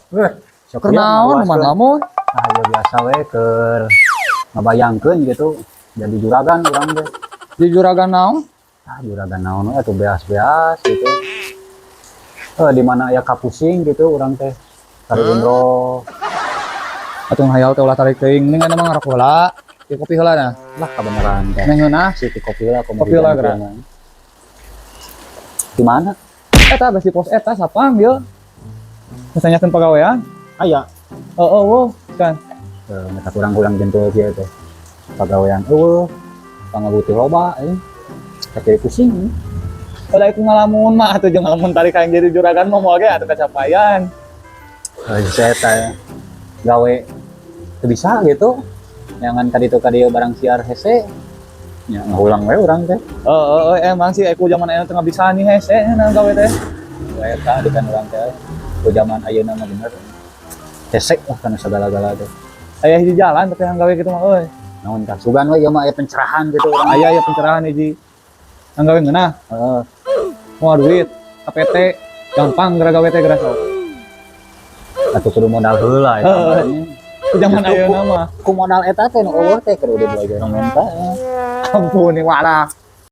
Weh, sok Keur naon mah lamun? Ah, ya biasa we keur ngabayangkeun gitu jadi juragan urang teh. Di juragan naon? Ah, juragan naon we atuh, beas-beas gitu. Eh, di mana aya kapusing gitu urang teh. Cari umroh. Atuh hayal teh ulah tarik teuing, mending mah ngarokok heula. Di kopi heula nah. Lah, kebenaran teh. Meh ngeunah. Si ti kopi lah. Kopi lah, geura. Di mana? Eta geus di pos eta sapam ieu. Misalnya pagawean. Aya. Oh, wow, kan. Eh, mereka kurang-kurang jentul kieu teh. Pagawean euweuh, pangabutuh loba euy. Tapi pusing. Udah aku ngalamun mah atuh jeung ngalamun tarik hayang jadi juragan mah moal ge atuh kacapaian. Eh, saya teh gawe teu bisa gitu. Jangan ka ditu ka dieu barang siar hese. Ya ngahulang we urang teh. Oh, emang sih aku zaman ayeuna teu bisa nih hese nah gawe teh. We eta di kan urang teh. Ku zaman ayeuna mah bener. Hese lah kana segala-gala teh. Aya hiji jalan tapi yang gawe gitu mah euy. Naon tah, sugan we ieu mah aya pencerahan gitu urang. Aya ya pencerahan hiji. Yang gawe ngeunah, Heeh. mau duit, KPT, gampang geura gawe teh geura sok. Atuh kudu modal heula eta Heeh. mah. Ku zaman Justru ayeuna mah. Ku modal eta teh nu euweuh teh keur udah dua orang minta. Ampun nih walah.